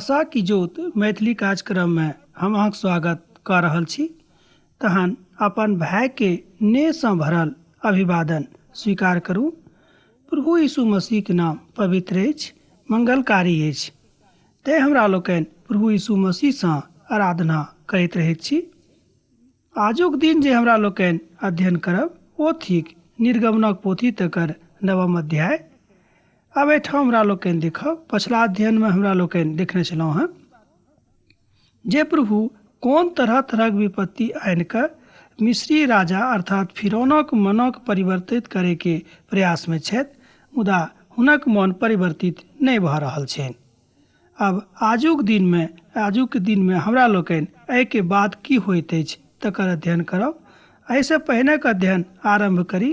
आशा की ज्योत मैथिली कार्यक्रममे हम अहाँके स्वागत कऽ रहल छी। तहन अपन भायके नेहसँ भरल अभिवादन स्वीकार करू। प्रभु यीशु मसीहके नाम पवित्र अछि, मंगलकारी अछि, तेँ हमरा लोकनि प्रभु यीशु मसीहसँ आराधना करैत रहैत छी। आजुक दिन जे हमरा लोकनि अध्ययन करब ओ थिक निर्गमनक पोथी तकर नवम अध्याय। आब एहिठाम हमरा लोकनि देखब, पछिला अध्ययनमे हमरा लोकनि देखने छलहुँ हेँ जे प्रभु कोन तरह तरहक विपत्ति आनि कऽ मिस्री राजा अर्थात फिरौनक मनक परिवर्तित करैके प्रयासमे छथि, मुदा हुनक मन परिवर्तित नहि भऽ रहल छनि। आब आजुक दिनमे हमरा लोकनि एहिके बाद की होइत अछि तकर अध्ययन करब। एहिसँ पहिनेक अध्ययन आरम्भ करी,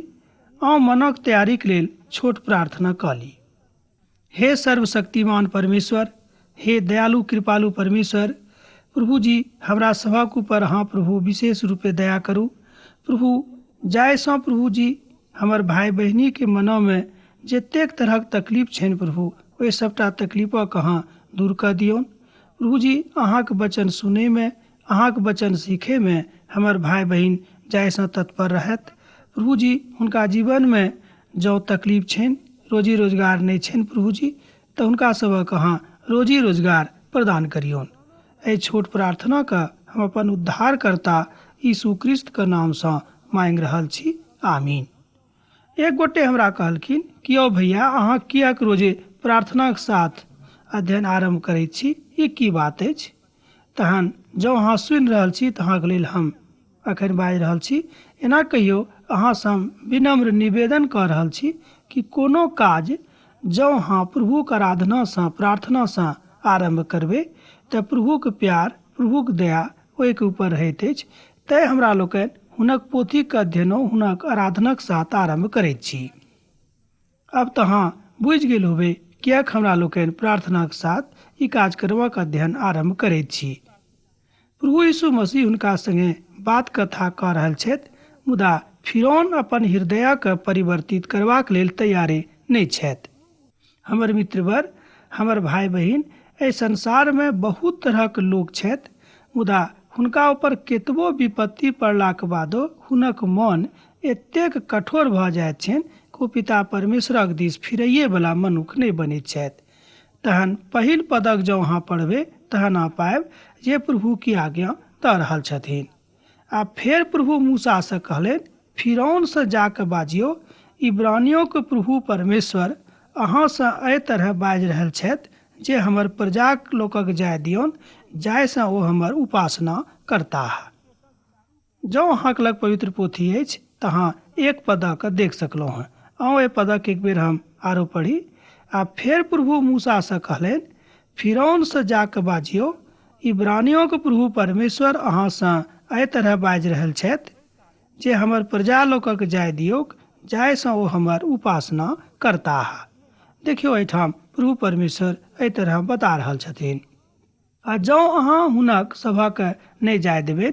आउ मनक तैयारीके लेल छोट प्रार्थना कऽ ली। हे सर्वशक्तिमान परमेश्वर, हे दयालु कृपालु परमेश्वर, प्रभु जी हमरा सभक ऊपर अहाँ प्रभु विशेष रूपे दया करू। प्रभु जाहिसँ प्रभु जी हमर भाय बहिनीके मनोमे जतेक तरहक तकलीफ छनि प्रभु, ओहि सभटा तकलीफक अहाँ दूर कऽ दियौन। प्रभु जी अहाँके वचन सुनैमे, अहाँके वचन सीखैमे हमर भाय बहिन जाहिसँ तत्पर रहत। प्रभु जी हुनका जीवनमे जँ तकलीफ छनि, रोजी रोजगार नहि छनि प्रभु जी, तऽ हुनका सभक अहाँ रोजी रोजगार प्रदान करियौन। एहि छोट प्रार्थनाके हम अपन उद्धारकर्ता यीशु क्रिस्तके नामसँ माँगि रहल छी, आमीन। एक गोटे हमरा कहलखिन कि यौ भैया, अहाँ किएक रोजे प्रार्थनाक साथ अध्ययन आरम्भ करैत छी, ई की बात अछि? तहन जँ अहाँ सुनि रहल छी तऽ अहाँके लेल हम अखन बाजि रहल छी। एना कहियौ, अहाँसँ हम विनम्र निवेदन कऽ रहल छी कि कोनो काज जँ अहाँ प्रभुक आराधनासँ, प्रार्थनासँ आरम्भ करबै तऽ प्रभुक प्यार, प्रभुक दया ओहिके ऊपर रहैत अछि। तैँ हमरा लोकनि हुनक पोथीके अध्ययनो हुनक आराधनाक साथ आरम्भ करैत छी। अब तऽ अहाँ बुझि गेल होबै किएक हमरा लोकनि प्रार्थनाक साथ ई कार्यक्रमक अध्ययन आरम्भ करैत छी। प्रभु यीशु मसीह हुनका संगे बात कथा कऽ रहल छथि, मुदा फिरौन अपन हृदयके परिवर्तित करबाक लेल तैयारे नहि छथि। हमर मित्रवर, हमर भाय बहिन, एहि संसारमे बहुत तरहक लोक छथि, मुदा हुनका ऊपर केतबो विपत्ति पड़लाक बादो हुनक मन एतेक कठोर भऽ जाइत छनि कि ओ पिता परमेश्वरक दिस फिरैएवला मनुख नहि बनैत छथि। तहन पहिल पदक जँ अहाँ पढ़बै तहन अहाँ पायब जे प्रभु की आज्ञा दऽ रहल छथिन। आ फेर प्रभु मूसासँ कहलनि, फिरौनसँ जाकऽ बाजियौ, इब्रानियोके प्रभु परमेश्वर अहाँसँ एहि तरह बाजि रहल छथि जे हमर प्रजाक लोकक जाय दियौन, जाहिसँ ओ हमर उपासना करताह। जँ अहाँके लग पवित्र पोथी अछि तऽ अहाँ एक पदक देख सकलहुँ हँ। आउ एहि पदक एक बेर हम आरो पढ़ी। आ फेर प्रभु मूसासँ कहलनि, फिरौनसँ जाकऽ बाजियौ, इब्रानियोके प्रभु परमेश्वर अहाँसँ एहि तरह बाजि रहल छथि जे हमर प्रजा लोकक जाय दियौक, जाहिसँ ओ हमर उपासना करताह। देखियौ, एहिठाम प्रभु परमेश्वर एहि तरह बता रहल छथिन। आ जँ अहाँ हुनक सभक नहि जाय देबै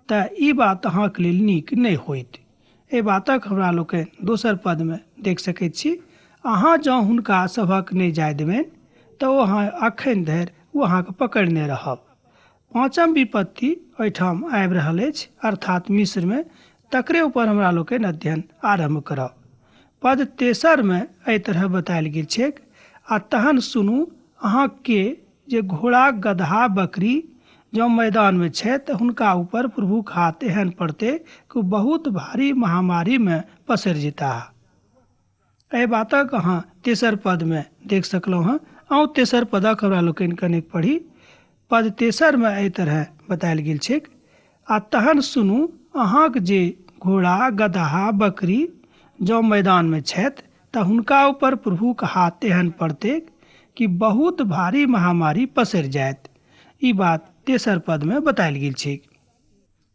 तऽ ई बात अहाँके लेल नीक नहि होइत। एहि बातक हमरा लोकनि दोसर पदमे देख सकैत छी। अहाँ जँ हुनका सभक नहि जाय देबनि तऽ ओ अहाँ अखन धरि ओ अहाँके पकड़ने रहब। पाँचम विपत्ति एहिठाम आबि रहल अछि, अर्थात मिस्रमे, तकरे ऊपर हमरा लोकनि अध्ययन आरम्भ करब। पद तेसरमे एहि तरह बतायल गेल छैक, आ तहन सुनू, अहाँके जे घोड़ा, गदहा, बकरी जँ मैदानमे छथि तऽ हुनका ऊपर प्रभुक हाथ एहन पड़तै कि बहुत भारी महामारीमे पसरि जेताह। एहि बातक अहाँ तेसर पदमे देख सकलहुँ हँ। आउ तेसर पदक हमरा लोकनि कनेक पढ़ी। पद तेसरमे एहि तरह बतायल गेल छैक, आ तहन सुनू, अहाँक जे घोड़ा, गदहा, बकरी जँ मैदानमे छथि तऽ हुनका ऊपर प्रभुक हाथ एहन पड़तै कि बहुत भारी महामारी पसरि जायत। ई बात तेसर पदमे बतायल गेल छैक।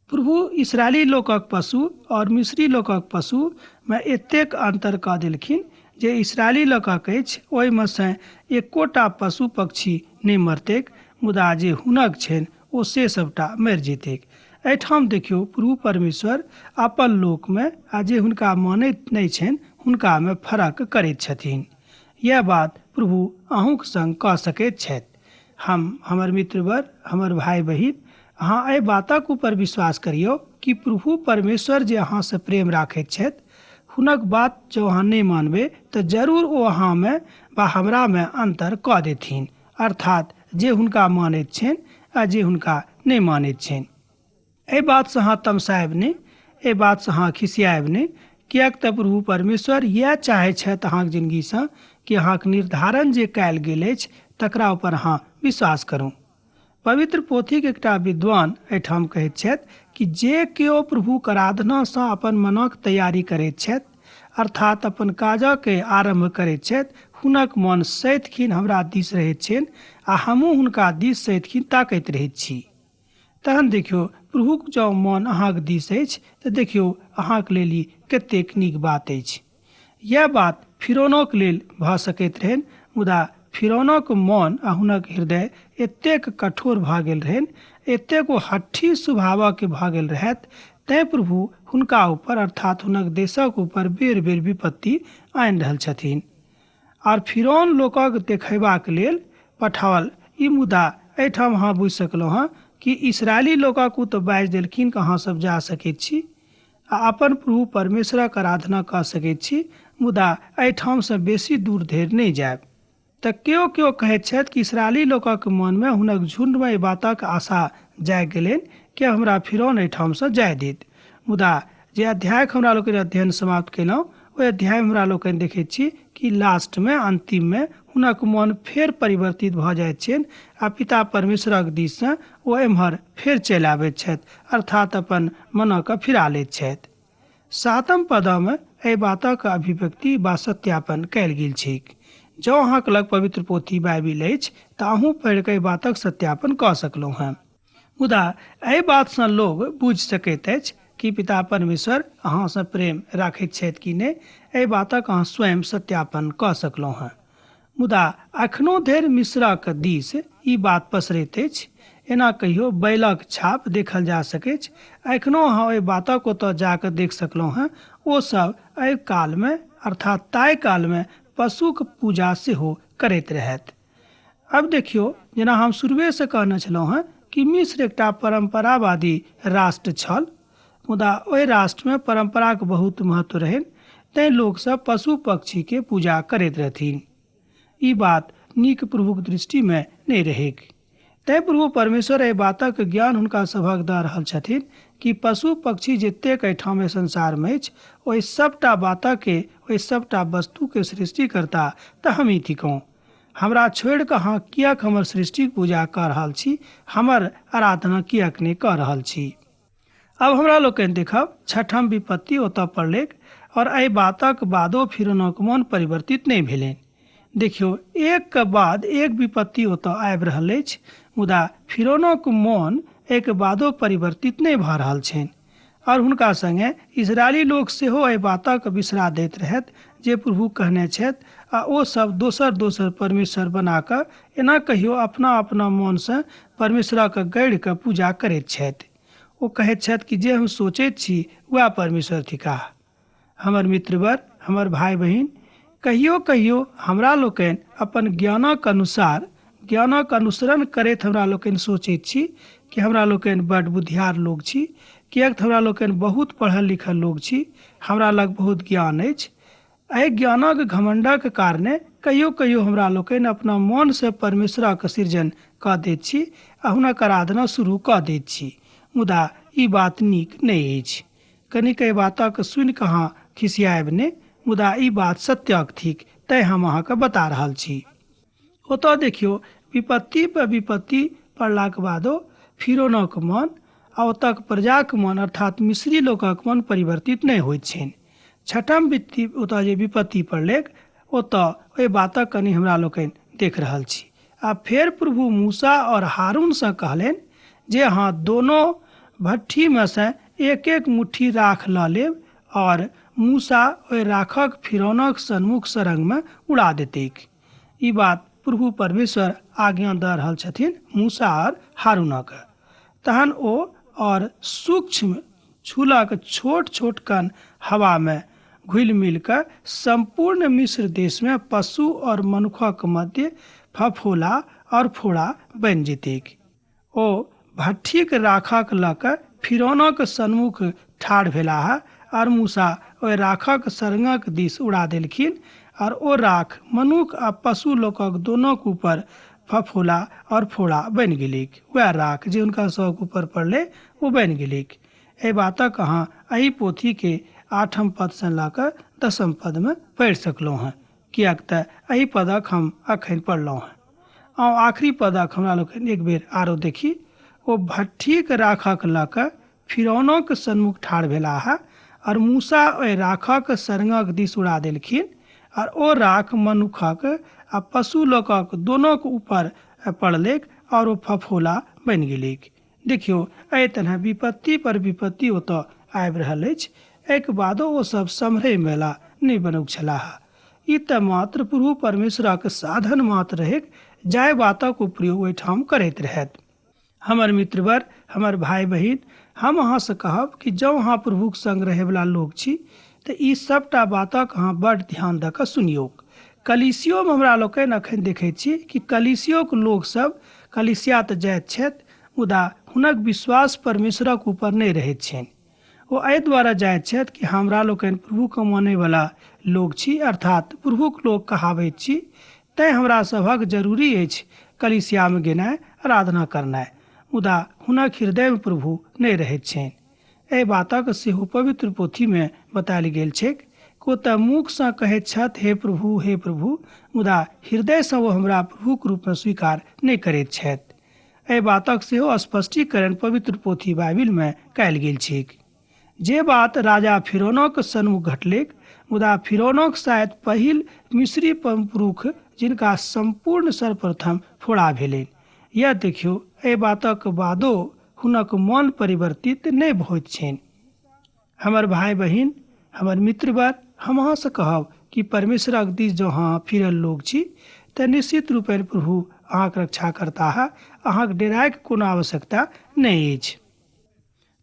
प्रभु इसराइली लोकक पशु और मिस्री लोकक पशुमे एतेक अन्तर कऽ देलखिन जे इसराइली लोकक अछि ओहिमे सँ एकोटा पशु पक्षी नहि मरतैक, मुदा जे हुनक छनि ओ से सभटा मरि जेतैक। एहिठाम देखियौ, प्रभु परमेश्वर अपन लोकमे आ जे हुनका मानैत नहि छनि हुनकामे फरक करैत छथिन। यैह बात प्रभु अहूँक संग कऽ सकैत छथि। हम, हमर मित्रवर, हमर भाय बहिन, अहाँ एहि बातक ऊपर विश्वास करियौ कि प्रभु परमेश्वर जे अहाँसँ प्रेम राखैत छथि, हुनक बात जँ अहाँ नहि मानबै तऽ जरूर ओ अहाँमे वा हमरामे अन्तर कऽ देथिन, अर्थात जे हुनका मानैत छनि आ जे हुनका नहि मानैत छनि। एहि बातसँ अहाँ तमसायब नहि, एहि बातसँ अहाँ खिसियायब नहि, किएक तऽ प्रभु परमेश्वर इएह चाहैत छथि अहाँक जिनगीसँ कि अहाँक निर्धारण जे कयल गेल अछि तकरा ऊपर अहाँ विश्वास करू। पवित्र पोथीक एकटा विद्वान एहिठाम कहैत छथि कि जे केओ प्रभुक आराधनासँ अपन मनक तैयारी करैत छथि, अर्थात अपन काजके आरम्भ करैत छथि, हुनक मन सदिखन हमरा दिस रहैत छनि आ हमहूँ हुनका दिस सदिखन ताकैत रहैत छी। तहन देखियौ, प्रभुक जँ मन अहाँक दिस अछि तऽ देखियौ अहाँक लेल ई कतेक नीक बात अछि। यैह बात फिरौनोक लेल भऽ सकैत रहनि, मुदा फिरौनक मन आ हुनक हृदय एतेक कठोर भऽ गेल रहनि, एतेक ओ हठी स्वभावक भऽ गेल रहथि, तैँ प्रभु हुनका ऊपर अर्थात हुनक देशक ऊपर बेर-बेर विपत्ति आनि रहल छथिन। आर फिरौन लोकक देखयबाक लेल पठाओल ई मुदा एहिठाम अहाँ बुझि सकलहुँ हँ कि इस्राएली लोकक ओ तऽ बाजि देलखिन कि अहाँ सब जा सकैत छी आ अपन प्रभु परमेश्वरक आराधना कऽ सकैत छी, मुदा एहिठामसँ बेसी दूर धरि नहि जायब। तऽ केओ केओ कहैत छथि कि इस्राएली लोकक मनमे हुनक झुण्डमे एहि बातक आशा जागि गेलनि कि हमरा फिरौन एहिठामसँ जाय देत। मुदा जे अध्यायक हमरा लोकनि अध्ययन समाप्त कयलहुँ ओहि अध्यायमे हमरा लोकनि देखैत छी कि लास्टमे, अन्तिममे हुनक मन फेर परिवर्तित भऽ जाइत छनि आ पिता परमेश्वरक दिससँ ओ एम्हर फेर चलि आबैत छथि, अर्थात अपन मनके फिरा लैत छथि। सातम पदमे एहि बातक अभिव्यक्ति वा सत्यापन कयल गेल छैक। जँ अहाँक लग पवित्र पोथी बाइबिल अछि तऽ अहूँ पढ़ि कऽ एहि बातक सत्यापन कऽ सकलहुँ हेँ। मुदा एहि बातसँ लोग बुझि सकैत अछि कि पिता परमेश्वर अहाँसँ प्रेम राखैत छथि कि नहि, एहि बातक अहाँ स्वयं सत्यापन कऽ सकलहुँ हेँ। मुदा अखनो धरि मिस्रक दिस ई बात पसरैत अछि। एना कहियो बैलक छाप देखल जा सकैछ। एखनो अहाँ ओहि बातक ओतऽ जा कऽ देख सकलहुँ हेँ। ओ सभ एहि कालमे अर्थात ताहि कालमे पशुक पूजा सेहो करैत रहथि। आब देखियौ, जेना हम शुरुएसँ कहने छलहुँ हेँ कि मिस्र एकटा परम्परावादी राष्ट्र छल, मुदा ओहि राष्ट्रमे परम्पराक बहुत महत्व रहनि, तैँ लोकसभ पशु पक्षीके पूजा करैत रहथिन। ई बात नीक प्रभुक दृष्टिमे नहि रहैक। तैँ प्रभु परमेश्वर एहि बातक ज्ञान हुनका सभक दऽ रहल छथिन कि पशु पक्षी जतेक एहिठाम एहि संसारमे अछि, ओहि सभटा बातके, ओहि सभटा वस्तुके सृष्टिकर्ता तऽ हमही थिकहुँ। हमरा छोड़ि कऽ अहाँ किएक हमर सृष्टिक पूजा कऽ रहल छी, हमर आराधना किएक नहि कऽ रहल छी? आब हमरा लोकनि देखब, छठम विपत्ति ओतऽ पड़लैक और एहि बातक बादो फिरौनक मन परिवर्तित नहि भेलनि। देखियौ, एक के बाद एक विपत्ति ओतऽ आबि रहल अछि, मुदा फिरौनक मन एहिके बादो परिवर्तित नहि भऽ रहल छनि। और हुनका संगे इस्राएली लोक सेहो एहि बातक बिसरा दैत रहथि जे प्रभु कहने छथि, आ ओ सभ दोसर-दोसर परमेश्वर बना कऽ एना कहियो अपना-अपना मन सँ परमेश्वरक गढ़ि कऽ पूजा करैत छथि। ओ कहैत छथि कि जे हम सोचैत छी वएह परमेश्वर थिकाह। हमर मित्रवर, हमर भाय बहिन, कहियो कहियो हमरा लोकनि अपन ज्ञानक अनुसार, ज्ञानक अनुसरण करैत हमरा लोकनि सोचैत छी कि हमरा लोकनि बड्ड बुद्धियार लोक छी, किएक तऽ हमरा लोकनि बहुत पढ़ल लिखल लोक छी, हमरा लग बहुत ज्ञान अछि। एहि ज्ञानक घमण्डक कारणे कहियो कहियो हमरा लोकनि अपना मोनसँ परमेश्वरक सृजन कऽ दैत छी आ हुनक आराधना शुरू कऽ दैत छी। मुदा ई बात नीक नहि अछि। कनिक एहि बातक सुनि कऽ अहाँ खिसियायब नहि, मुदा ई बात सत्यक थिक, तैँ हम अहाँकेँ बता रहल छी। ओतऽ देखियौ, विपत्ति पर विपत्ति पड़लाक बादो फिरौनक मन आ ओतऽक प्रजाक मन अर्थात मिस्री लोकक मन परिवर्तित नहि होइत छनि। छठम ओतऽ जे विपत्ति पड़लैक, ओतऽ ओहि बातक कनि हमरा लोकनि देख रहल छी। आ फेर प्रभु मूसा और हारून सँ कहलनि जे अहाँ दोनो भट्ठी मे सँ एक एक मुट्ठी राख लऽ लेब और मूसा ओहि राखक फिरौनक सन्मुख सरंग मे उड़ा देतैक। ई बात प्रभु परमेश्वर आज्ञा दऽ रहल छथिन मूसा और हारूनक। तहन ओ और सूक्ष्म छूलक छोट छोट कण हवा मे घुलि मिलि कऽ सम्पूर्ण मिस्र देश मे पशु और मनुखक मध्य फफोला और फोड़ा बनि जेतैक। ओ भट्ठीक राखक लऽ कऽ फिरौनक सन्मुख ठाढ़ भेलाह और मूसा ओहि राखक सरंगक दिस उड़ा देलखिन और ओ राख मनुख आ पशु लोकक दोनोक ऊपर फफोला और फोड़ा बनि गेलैक। वएह राख जे हुनका सभक ऊपर पड़लै ओ बनि गेलैक। एहि बातक अहाँ एहि पोथीके 8म पदसँ लऽ कऽ 10म पदमे पढ़ि सकलहुँ हेँ, किएक तऽ एहि पदक हम अखन पढ़लहुँ हेँ। आउ आखिरी पदक हमरा लोकनि एक बेर आरो देखी। ओ भट्ठीक राखक लऽ कऽ फिरौनक सन्मुख ठाढ़ भेलाह और मूसा ओहि राखक सरंगक दिस उड़ा देलखिन और ओ राख मनुखक आ पशु लोकक दोनोक ऊपर पड़लैक और ओ फफोला बनि गेलैक। देखियौ, एहि तरह विपत्ति पर विपत्ति ओतऽ आबि रहल अछि। एहिके बादो ओ सब सम्हरै मेला नहि बनौक छलाह। ई तऽ मात्र प्रभु परमेश्वरक साधन मात्र रहैक, जाहि बातक उपयोग ओहिठाम करैत रहथि। हमर मित्रवर, हमर भाय बहिन, हम अहाँसँ कहब कि जँ अहाँ प्रभुक संग रहैवला लोक छी तऽ ई सबटा बातक अहाँ बड्ड ध्यान दऽ कऽ सुनियौक। कलीसियोमे हमरा लोकनि अखन देखैत छी कि कलीसियोक लोकसब कलीसिया तऽ जाइत छथि, मुदा हुनक विश्वास परमेश्वरक ऊपर नहि रहैत छनि। ओ एहि द्वारा जाइत छथि कि हमरा लोकनि प्रभुके मानैवला लोक छी, अर्थात प्रभुक लोक कहाबैत छी, तैँ हमरा सभक जरूरी अछि कलीसियामे गेनाइ, आराधना करनाइ। मुदा हुनक हृदयमे प्रभु नहि रहैत छनि। एहि बातक सेहो पवित्र पोथीमे बतायल गेल छैक कि ओ तऽ मुखसँ कहैत छथि हे प्रभु हे प्रभु, मुदा हृदयसँ ओ हमरा प्रभुक रूपमे स्वीकार नहि करैत छथि। एहि बातक सेहो स्पष्टीकरण पवित्र पोथी बाइबिलमे कयल गेल छैक। जे बात राजा फिरौनक सन्मुख घटलैक, मुदा फिरौनक शायद पहिल मिस्री पुरुष जिनका सम्पूर्ण सर्वप्रथम फोड़ा भेलनि। यह देखियौ, एहि बातक बादो हुनक मन परिवर्तित नहि होइत छनि। हमर भाय बहिन, हमर मित्रवर, हम अहाँसँ कहब कि परमेश्वरक दिस जँ अहाँ फिरल लोक छी तऽ निश्चित रूपेण प्रभु अहाँक रक्षा करताह, अहाँक डेरायके कोनो आवश्यकता नहि अछि।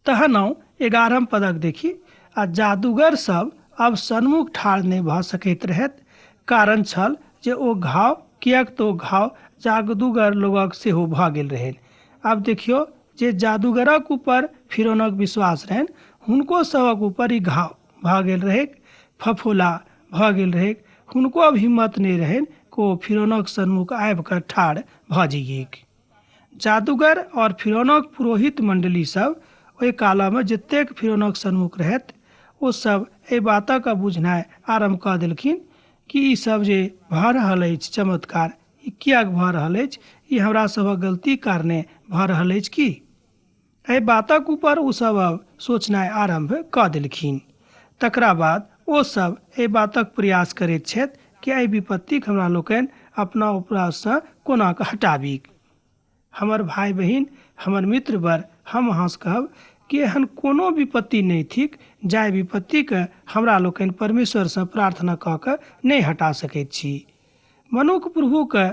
तहन 11म पदक देखी। आ जादूगर सब अब सन्मुख ठाढ़ नहि भऽ सकैत रहैत, कारण छल जे ओ घाव, किएक तऽ ओ घाव जादूगर लोगक सेहो भऽ गेल रहनि। आब देखियौ, जे जादूगरक ऊपर फिरौनक विश्वास रहनि, हुनको सभक ऊपर ई घाव भऽ गेल रहैक, फफोला भऽ गेल रहैक। हुनको अब हिम्मत नहि रहनि कि ओ फिरौनक सन्मुख आबि कऽ ठाढ़ भऽ जइयैक। जादूगर और फिरौनक पुरोहित मंडली सब ओहि कालमे जतेक फिरौनक सन्मुख रहथि, ओ सब एहि बातक बुझनाइ आरम्भ कऽ देलखिन कि ई सब जे भऽ रहल अछि चमत्कार, ई किएक भऽ रहल अछि? ई हमरा सभक गलती कारणे भऽ रहल अछि की? एहि बातक ऊपर ओ सब अब सोचनाइ आरम्भ कऽ देलखिन। तकरा बाद ओ सब एहि बातक प्रयास करैत छथि कि एहि विपत्तिक हमरा लोकनि अपना ऊपरसँ कोना कऽ हटाबी। हमर भाय बहिन, हमर मित्रवर, हम अहाँसँ कहब कि एहन कोनो विपत्ति नहि थिक जाहि विपत्तिके हमरा लोकनि परमेश्वरसँ प्रार्थना कऽ कऽ नहि हटा सकैत छी। मनुख प्रभुके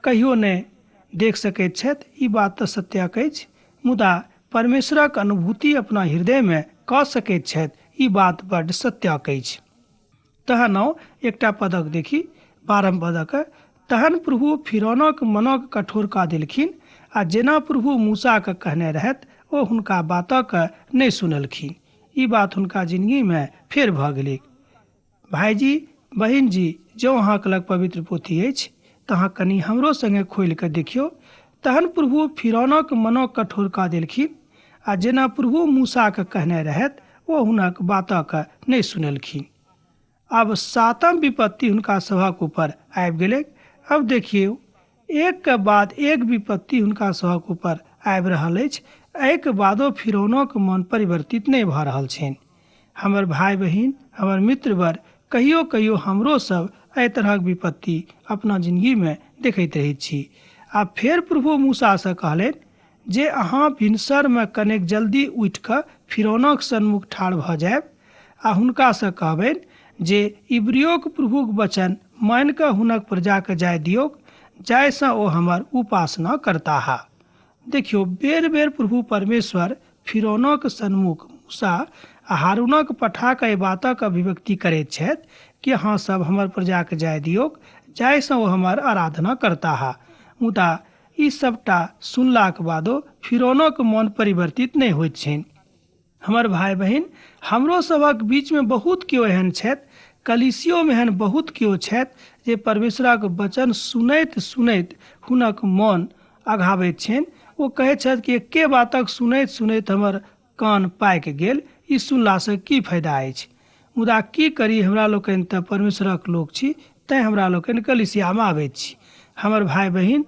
कहियो नहि देख सकैत छथि, ई बात तऽ सत्यक अछि, मुदा परमेश्वरक अनुभूति अपना हृदयमे कऽ सकैत छथि, ई बात बड्ड सत्यक अछि। तहन एकटा पदक देखी, 12म पदक। तहन प्रभु फिरौनक मनक कठोर कऽ देलखिन आ जेना प्रभु मूसाके कहने रहथि ओ हुनका बातक नहि सुनलखिन। ई बात हुनका जिंदगीमे फेर भऽ गेलै। भाईजी बहिन जी, जँ अहाँके लग पवित्र पोथी अछि तऽ अहाँ कनि हमरो संगे खोलि कऽ देखियौ। तहन प्रभु फिरौनक मनक कठोर कऽ देलखिन आ जेना प्रभु मूसाके कहने रहथि ओ हुनक बातक नहि सुनलखिन। आब 7म विपत्ति हुनका सभक ऊपर आबि गेलै। अब देखियौ, एक के बाद एक विपत्ति हुनका सभक ऊपर आबि रहल अछि। एहिके बादो फिरौनक मन परिवर्तित नहि भऽ रहल छनि। हमर भाय बहिन, हमर मित्रवर, कहियो कहियो हमरो सब एहि तरहक विपत्ति अपना जिंदगीमे देखैत रहैत छी। आ फेर प्रभु मूसासँ कहलनि जे अहाँ भिनसरमे कनेक जल्दी उठि कऽ फिरौनक सन्मुख ठाढ़ भऽ जायब आ हुनकासँ कहबनि जे इब्रियोक प्रभुक वचन मानि कऽ हुनक प्रजाके जाय दियौक, जाहिसँ ओ हमर उपासना करताह। देखियौ, बेर बेर प्रभु परमेश्वर फिरौनक सन्मुख मूसा आ हारूनक पठा कऽ एहि बातक अभिव्यक्ति करैत छथि कि अहाँ सब हमर प्रजाके जाय दियौक, जाहिसँ ओ हमर आराधना करताह। मुदा ई सबटा सुनलाक बादो फिरौनक मन परिवर्तित नहि होइत छनि। हमर भाय बहिन, हमरो सभक बीचमे बहुत केओ एहन छथि, कलीसियोमे एहन बहुत केओ छथि जे परमेश्वरक वचन सुनैत सुनैत हुनक मन अघाबैत छनि। ओ कहैत छथि कि एके बातक सुनैत सुनैत हमर कान पाकि गेल, ई सुनलासँ की फायदा अछि? मुदा की करी, हमरा लोकनि तऽ परमेश्वरक लोक छी, तैँ हमरा लोकनि कलीसियामे आबैत छी। हमर भाय बहिन,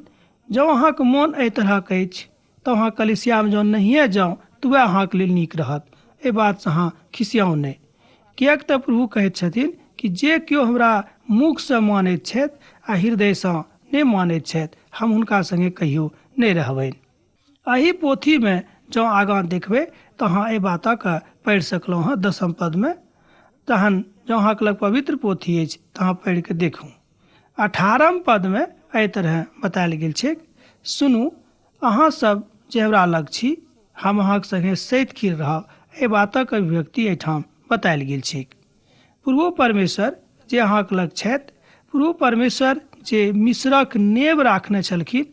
जँ अहाँके मोन एहि तरहक अछि तऽ अहाँ कलीसियामे जँ नहिए जाउ तऽ वएह अहाँके लेल नीक रहत। एहि बातसँ अहाँ खिसियाउ नहि, किएक तऽ प्रभु कहैत छथिन कि जे केओ हमरा मुखसँ मानैत छथि आ हृदयसँ नहि मानैत छथि, हम हुनका सङ्गे कहियो नहि रहबनि। एहि पोथीमे जँ आगाँ देखबै तऽ अहाँ एहि बातक पढ़ि सकलहुँ हँ दसम पदमे। तहन जँ अहाँके लग पवित्र पोथी अछि तऽ अहाँ पढ़ि कऽ देखू। 18 पदमे एहि तरहे बतायल गेल छैक, सुनू, अहाँ सब जे हमरा लग छी, हम अहाँक संगे सैत खीर रहब। एहि बातक अभिव्यक्ति एहिठाम बतायल गेल छैक। प्रभु परमेश्वर जे अहाँक लग छथि, प्रभु परमेश्वर जे मिस्रक नेव राखने छलखिन,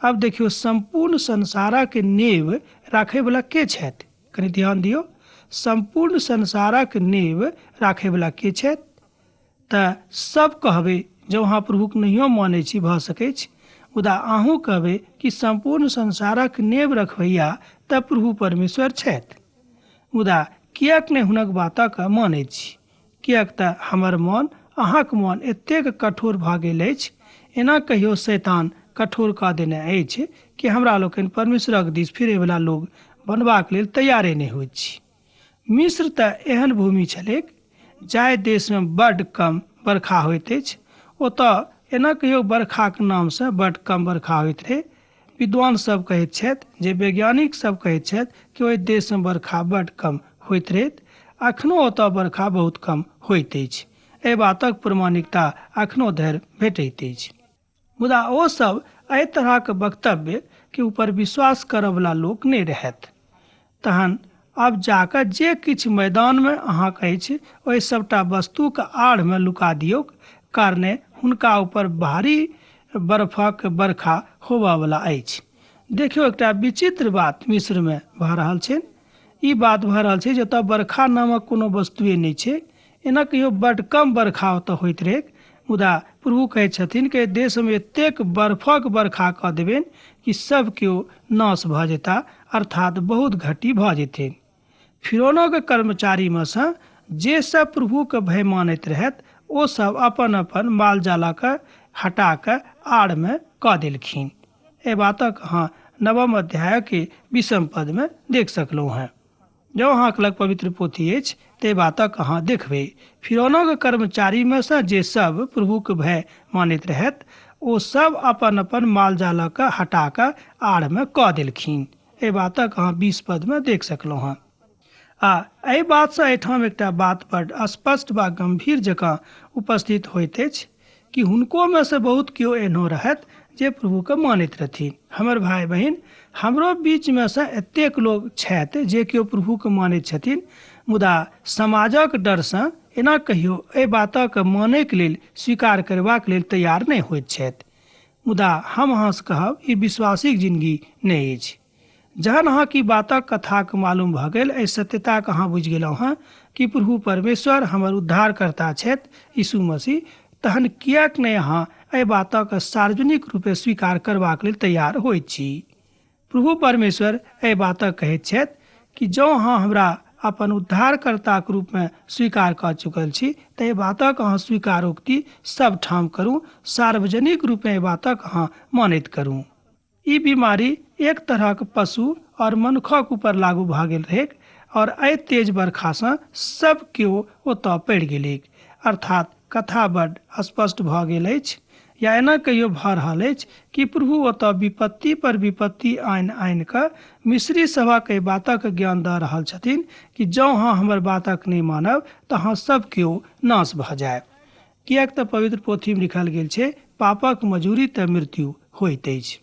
अब देखियौ सम्पूर्ण संसारक नेव राखैवला के छथि? कनि ध्यान दियौ, सम्पूर्ण संसारक नेव राखैवला के छथि? तऽ सब कहबै, जँ अहाँ प्रभुक नहियो मानै छी भऽ सकैछ, मुदा अहूँ कहबै कि सम्पूर्ण संसारक नेव रखबैया तऽ प्रभु परमेश्वर छथि। मुदा किएक नहि हुनक बातक मानैत छी? किएक तऽ हमर मन, अहाँक मन एतेक कठोर भऽ गेल अछि, एना कहियो शैतान कठोर कऽ देने अछि कि हमरा लोकनि परमेश्वरक दिस फिरैवला लोक बनबाक लेल तैयारे नहि होइत छी। मिस्र तऽ एहन भूमि छलैक जाहि देशमे बड्ड कम बरखा होइत अछि। ओतऽ एना कहियो बरखाक नामसँ बड्ड कम बरखा होइत रहै। विद्वान सब कहैत छथि, जे वैज्ञानिक सब कहैत छथि कि ओहि देशमे बरखा बड्ड कम होइत रहैत। अखनो ओतऽ बरखा बहुत कम होइत अछि। एहि बातक प्रमाणिकता अखनो धरि भेटैत अछि। मुदा ओ सब एहि तरहक वक्तव्य के ऊपर विश्वास करऽवला लोक नहि रहथि। तहन आब जाकऽ जे किछु मैदानमे अहाँक अछि ओहि सबटा वस्तुक आड़मे लुका दियौक, कारणे हुनका ऊपर भारी बर्फक बरखा होबऽवला अछि। देखियौ, एकटा विचित्र बात मिस्रमे भऽ रहल छै। ई बात भऽ रहल छै जतऽ बरखा नामक कोनो वस्तुए नहि छै। एना कहियो बड्ड कम बरखा ओतऽ होइत रहैक, मुदा प्रभु कहैत छथिन कि देशमे एतेक बर्फक बरखा कऽ देबनि कि सब केओ नाश भऽ जेता, अर्थात बहुत घटी भऽ जेथिन। फिरौनक कर्मचारीमे सँ जे सब प्रभुके भय मानैत रहथि ओ सब अपन अपन माल जालक हटा कऽ आड़मे कऽ देलखिन। एहि बातक अहाँ नवम अध्यायके 20 पदमे देख सकलहुँ हेँ। जँ अहाँक लग पवित्र पोथी अछि तऽ एहि बातक अहाँ देखबै। फिरौनक कर्मचारीमे सँ जे सब प्रभुक भय मानैत रहथि ओ सब अपन अपन माल जालक हटा कऽ आड़मे कऽ देलखिन। एहि बातक अहाँ 20 पदमे देख सकलहुँ हेँ। आ एहि बातसँ एहिठाम एकटा बात बड्ड स्पष्ट वा गम्भीर जकाँ उपस्थित होइत अछि कि हुनकोमे सँ बहुत केओ एहनो रहथि जे प्रभुके मानैत रहथिन। हमर भाय बहिन, हमरो बीचमे सँ एतेक लोक छथि जे केओ प्रभुके मानैत छथिन, मुदा समाजक डरसँ एना कहियो एहि बातक मानैके लेल, स्वीकार करबाक लेल तैयार नहि होइत छथि। मुदा हम अहाँसँ कहब, ई विश्वासीक जिनगी नहि अछि। जहन अहाँके ई बातक कथाक मालूम भऽ गेल, एहि सत्यताके अहाँ बुझि गेलहुँ हँ कि प्रभु परमेश्वर हमर उद्धारकर्ता छथि यीशु मसीह, तहन किएक नहि अहाँ एहि बातक सार्वजनिक रूपे स्वीकार करबाक लेल तैयार होइत छी? प्रभु परमेश्वर एहि बातक कहैत छथि कि जँ अहाँ हमरा अपन उद्धारकर्ताक रूपमे स्वीकार कऽ चुकल छी तऽ एहि बातक अहाँ स्वीकारोक्ति सब ठाम करू, सार्वजनिक रूपे एहि बातक अहाँ मानैत करू। ई बीमारी एक तरहक पशु और मनुखक ऊपर लागू भऽ गेल रहैक और एहि तेज बरखासँ सब केओ ओतऽ पड़ि गेलैक। अर्थात कथा बड्ड स्पष्ट भऽ गेल अछि, या एना कहियो भऽ रहल अछि कि प्रभु ओतऽ विपत्ति पर विपत्ति आनि आनि कऽ मिस्री सभक एहि बातक ज्ञान दऽ रहल छथिन कि जँ अहाँ हमर बातक नहि मानब तऽ अहाँ सब केओ नाश भऽ जायब। किएक तऽ पवित्र पोथीमे लिखल गेल छै, पापक मजूरी तऽ मृत्यु होइत अछि।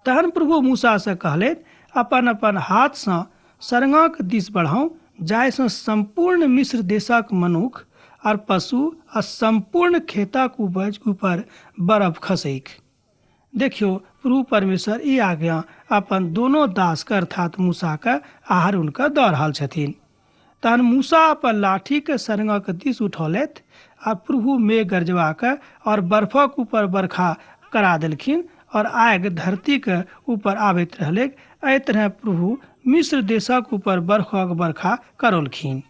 तहन प्रभु मूसासँ कहलनि, अपन अपन हाथसँ सरङाक दिस बढ़ाउ, जाहिसँ सम्पूर्ण मिस्र देशक मनुख और पशु आ सम्पूर्ण खेतक उपज ऊपर बरफ खसैक। देखियौ, प्रभु परमेश्वर ई आज्ञा अपन दोनो दासके अर्थात मूसाके आ हारूनके दऽ रहल छथिन। तहन मूसा अपन लाठीके सरंगक दिस उठौलथि आ प्रभु मेघ गरजबाके और बर्फक ऊपर बरखा करा देलखिन और आगि धरतीके ऊपर आबैत रहलैक। एहि तरह प्रभु मिस्र देशक ऊपर बर्फक बरखा करौलखिन।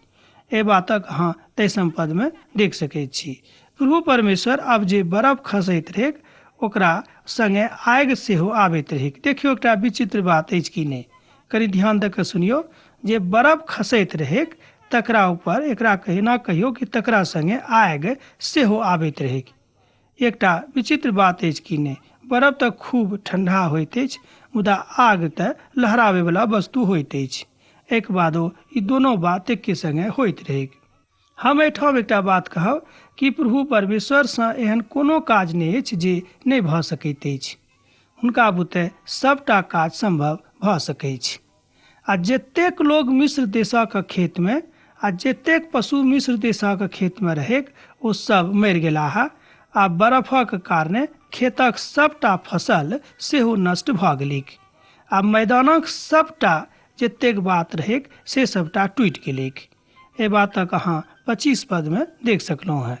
एहि बातक अहाँ तेइसम पदमे देख सकैत छी। प्रभु परमेश्वर आब जे बर्फ खसैत रहैक ओकरा संगे आगि सेहो आबैत रहैक। देखियौ, एकटा विचित्र बात अछि कि नहि? कनि ध्यान दऽ कऽ सुनियौ जे बर्फ खसैत रहैक तकरा ऊपर एकरा एना कहियौ कि तकरा संगे आगि सेहो आबैत रहैक। एकटा विचित्र बात अछि कि नहि? बर्फ तऽ खूब ठंडा होइत अछि, मुदा आग तऽ लहराबैवला वस्तु होइत अछि। एहिके बादो ई दोनो बात एके संगे होइत रहैक। हम एहिठाम एकटा बात कहब कि प्रभु परमेश्वरसँ एहन कोनो काज नहि अछि जे नहि भऽ सकैत अछि। हुनका बुते सभटा काज सम्भव भऽ सकैछ। आ जतेक लोक मिस्र देशक खेतमे आ जतेक पशु मिस्र देशक खेतमे रहैक ओ सब मरि गेलाह आ बरफक कारणे खेतक सभटा फसल सेहो नष्ट भऽ गेलैक आ मैदानक सभटा जतेक बात रहैक से सभटा टूटि गेलैक। एहि बातक अहाँ 25 पदमे देख सकलहुँ हेँ।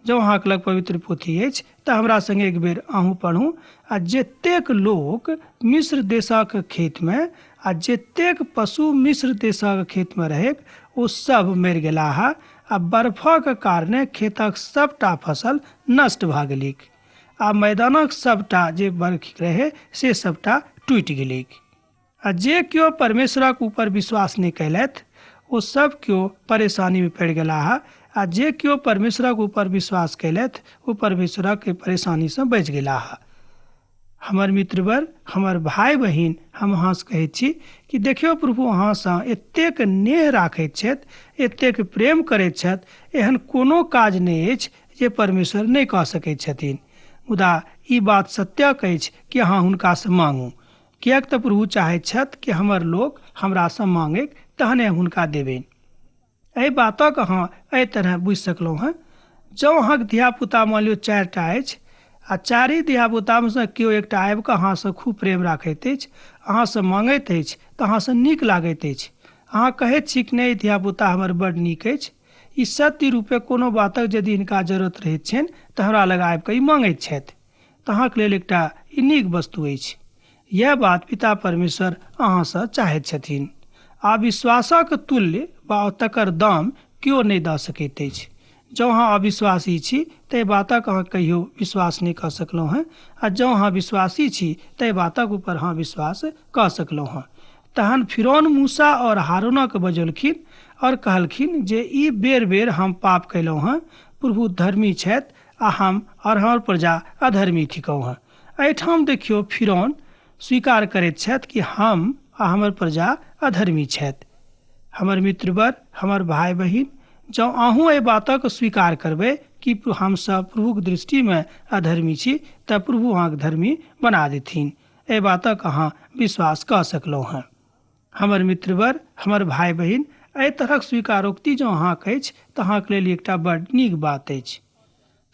जँ अहाँके लग पवित्र पोथी अछि तऽ हमरा संगे एक बेर अहूँ पढ़ू। आ जतेक लोक मिस्र देशक खेतमे आ जतेक पशु मिस्र देशक खेतमे रहैक ओ सब मरि गेलाह आ बर्फक कारणे खेतक सभटा फसल नष्ट भऽ गेलैक आ मैदानक सभटा जे बर्ख रहै से सभटा टूटि गेलैक। आ जे केओ परमेश्वरक ऊपर विश्वास नहि कयलथि ओ सब केओ परेशानीमे पड़ि गेलाह आ जे केओ परमेश्वरक ऊपर विश्वास कयलथि ओ परमेश्वरक परेशानीसँ बचि गेलाह। हमर मित्रवर, हमर भाय बहिन, हम अहाँसँ कहैत छी कि देखियौ, प्रभु अहाँसँ एतेक नेह राखैत छथि, एतेक प्रेम करैत छथि, एहन कोनो काज नहि अछि जे परमेश्वर नहि कऽ सकैत छथिन। मुदा ई बात सत्यक अछि कि अहाँ हुनकासँ मांगू, किएक तऽ प्रभु चाहैत छथि कि हमर लोक हमरासँ मांगैक तहने हुनका देबनि। एहि बातक अहाँ एहि तरह बुझि सकलहुँ हेँ। जँ अहाँके धियापुता मानि लियौ 4टा अछि आ चारि धियापुतामे सँ केओ एकटा आबि कऽ अहाँसँ खूब प्रेम राखैत अछि, अहाँसँ मांगैत अछि, तऽ अहाँसँ नीक लागैत अछि। अहाँ कहैत छी कि नहि, धियापुता हमर बड्ड नीक अछि, ई सत्य रूपे कोनो बातक यदि हिनका जरूरत रहैत छनि तऽ हमरा लग आबि कऽ ई मांगैत छथि, तऽ अहाँके लेल एकटा ई नीक वस्तु अछि। यैह बात पिता परमेश्वर अहाँसँ चाहैत छथिन। आ विश्वासक तुल्य वा तकर दाम केओ नहि दऽ सकैत अछि। जँ अहाँ अविश्वासी छी तऽ एहि बातक अहाँ कहियो विश्वास नहि कऽ सकलहुँ हेँ, आ जँ अहाँ विश्वासी छी तऽ एहि बातक ऊपर अहाँ विश्वास कऽ सकलहुँ हेँ। तहन फिरौन मूसा और हारूनक बजौलखिन और कहलखिन जे ई बेर-बेर हम पाप कयलहुँ हेँ, प्रभु धर्मी छथि आ हम और हमर प्रजा अधर्मी थिकहुँ हेँ। एहिठाम देखियौ, फिरौन स्वीकार करैत छथि कि हम आ हमर प्रजा अधर्मी छथि। हमर मित्रवर, हमर भाय बहिन, जँ अहूँ एहि बातक स्वीकार करबै कि हमसभ प्रभुक दृष्टिमे अधर्मी छी तऽ प्रभु अहाँके धर्मी बना देथिन। एहि बातक अहाँ विश्वास कऽ सकलहुँ हेँ। हमर मित्रवर, हमर भाय बहिन, एहि तरहक स्वीकारोक्ति जँ अहाँक अछि तऽ अहाँके लेल एकटा बड्ड नीक बात अछि।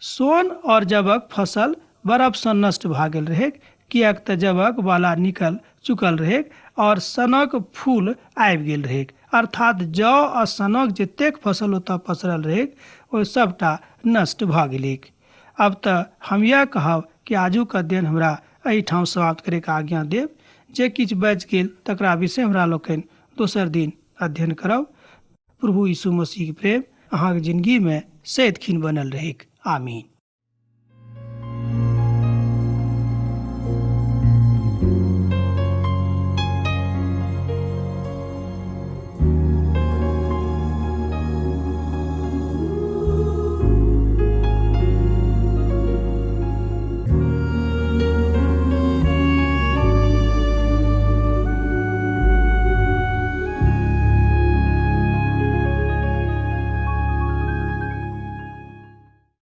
सोन और जबक फसल बरफसँ नष्ट भऽ गेल रहैक, किएक तऽ जबक बाला निकल चुकल रहैक और सनक फूल आबि गेल रहैक। अर्थात जौ आ सनक जतेक फसल ओतऽ पसरल रहैक ओ सभटा नष्ट भऽ गेलैक। आब तऽ हम यैह कहब कि आजुक अध्ययन हमरा एहिठाम समाप्त करैके आज्ञा देब। जे किछु बचि गेल तकरा विषय हमरा लोकनि दोसर दिन अध्ययन करब। प्रभु यीशु मसीहक प्रेम अहाँक जिनगीमे सदिखन बनल रहैक। आमीन।